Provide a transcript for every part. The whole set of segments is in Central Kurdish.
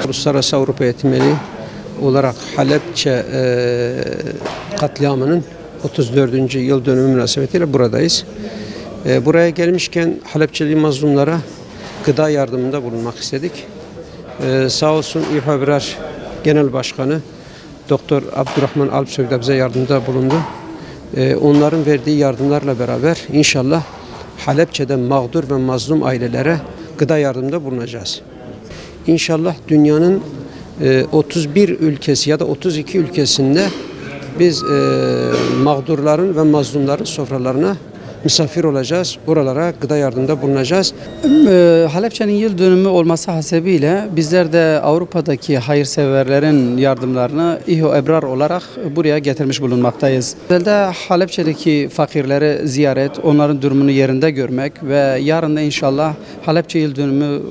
Uluslararası Avrupa Yetimleri olarak Halepçe katliamının 34. Yıl dönümü münasebetiyle buradayız. Buraya gelmişken Halepçeli mazlumlara gıda yardımında bulunmak istedik. Sağ olsun İHA Ebrar Genel Başkanı Doktor Abdurrahman Alpsoy da bize yardımda bulundu. Onların verdiği yardımlarla beraber inşallah Halepçe'de mağdur ve mazlum ailelere gıda yardımında bulunacağız. İnşallah dünyanın 31 ülkesi ya da 32 ülkesinde biz mağdurların ve mazlumların sofralarına misafir olacağız. Oralara gıda yardımında bulunacağız. Halepçe'nin yıl dönümü olması hasebiyle bizler de Avrupa'daki hayırseverlerin yardımlarını İHO Ebrar olarak buraya getirmiş bulunmaktayız. Özellikle Halepçe'deki fakirleri ziyaret, onların durumunu yerinde görmek ve yarın da inşallah Halepçe yıl dönümü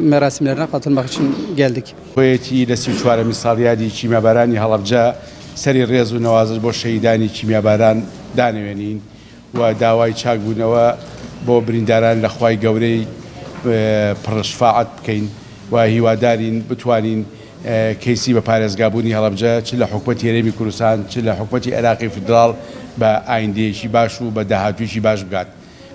merasimlerine katılmak için geldik. خۆیەتی لە 34ەمین ساڵیادی کیمیابارانی هەڵەبجە سەری ڕێز و نەوازش بۆ شەهیدانی کیمیاباران دانەوێنین و داوای چاکبوونەوە بۆ برینداران لە خوای گەورەی پڕشفاعەت بکەین و هیوادارین بتوانین کەیسی بە پارێزگابوونی هەڵەبجە چ لە حکومەتی هەرێمی کوردستان چ لە حکومەتی عێراقی فیدراڵ بە ئایندەیەکی باش و بە داهاتوویەکی باش بگات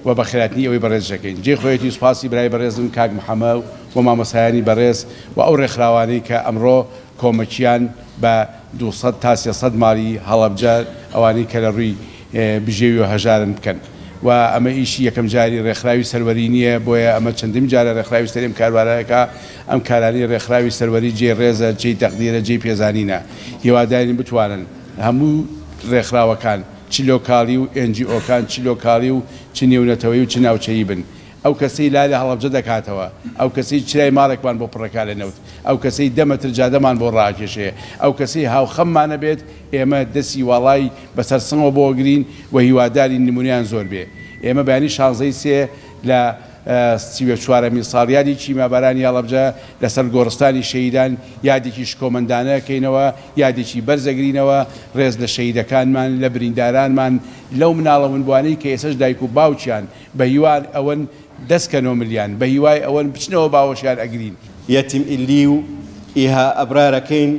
و بە خێراتنی ئەوەی بەڕێز دەکەین. جێی خۆیەتی سوپاسی برای بەڕێزم کاک محەممە و مامۆستایانی بەڕێز و ئەو ڕێکخراوانەی کە ئەمڕۆ کۆمەکیان بە 200 تا 300 ماڵی هەڵەبجە ئەوانەی کە لە ڕووی بژێوی و هەژارن بکەن. و ئەمە ئیشی یەکەم جاری ڕێکخراوی سەروەری نییە، بۆیە ئەمە چەندین جارە ڕێکخراوی سەری ئەم کاروارەکە، ئەم کارانەی ڕێکخراوی سەروەری جێی ڕێزە، جێی تەقدیرە، جێی پێزانینە. هیوادارین بتوانن هەموو ڕێکخراوەکان چ لۆکالی و NGO کان، چ لۆکالی و چ نێونەتەوەیی و چ ناوچەیی بن. ئەو کەسەی لا لە هەڵەبجە دەکاتەوە، ئەو کەسەی چرای ماڵێکمان بۆ پڕەکا لە نەوت، ئەو کەسەی 10 مەتر جادەمان بۆ ڕاکێشێ، ئەو کەسەی هاوخەممانە بێت، ئێمە دەستی واڵای بەسەر سنگەوە بۆ گرین و هیوادارین نمونیان زۆر بێ. ئێمە بەیانی 16/3 لە 34ەمین ساڵیادی کیمیابارانی هەڵەبجە لەسەر گۆڕستانی شەهیدان یادێکی شکۆمەندانە کەینەوە، یادێکی بەرزەگرینەوە، ڕێز لە شەهیدەکانمان، لە بریندارانمان، لەو مناڵە ونبوانەی کە ئێسش دایک و باوکیان بە هیوای ئەوەن دەستکەنەوە ملیان، بە هیوای ئەوەن بچنەوە باوەشیان ئەگرین. یەتیم ئیلی و ئیها ئەبرارەکەین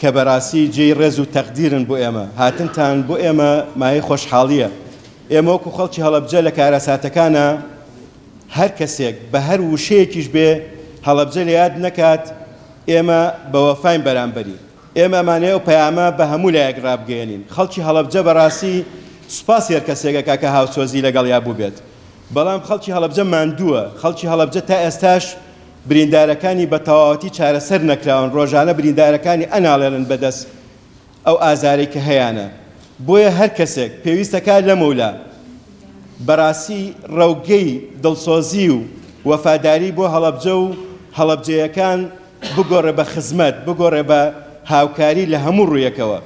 کە بەڕاستی جێی ڕێز و تەقدیرن بۆ ئێمە. هاتنتان بۆ ئێمە مایەی خۆشحاڵیە. ئێمە وەکو خەڵکی هەڵەبجە لە کارەساتەکانە هەر کەسێک بە هەر وشەیەکیش بێ هەڵەبجە لە یاد نەکات، ئێمە بە وەفاین بەرامبەری. ئێمە ئەمانەیە ئەو پەیامە بە هەموو لایەک ڕابگەیەنین. خەڵکی هەڵەبجە بەڕاستی سوپاسی هەر کەسێکەکە کە هاوسۆزی لەگەڵیا بوو بێت، بەڵام خەڵکی هەڵەبجە ماندووە. خەڵکی هەڵەبجە تا ئێستاش بریندارەکانی بە تەواوەتی چارەسەر نەکراون، ڕۆژانە بریندارەکانی ئەناڵێنن بەدەست ئەو ئازارەی کە هەیانە. بۆیە هەر کەسێک پێویستەکە لەمەولا بەڕاستی ڕەوگەی دڵسۆزی و وەفاداری بۆ هەڵەبجە و هەڵەبجەیەکان بگۆڕێ بە خزمەت، بگۆڕێ بە هاوکاری لە هەموو ڕوویەکەوە.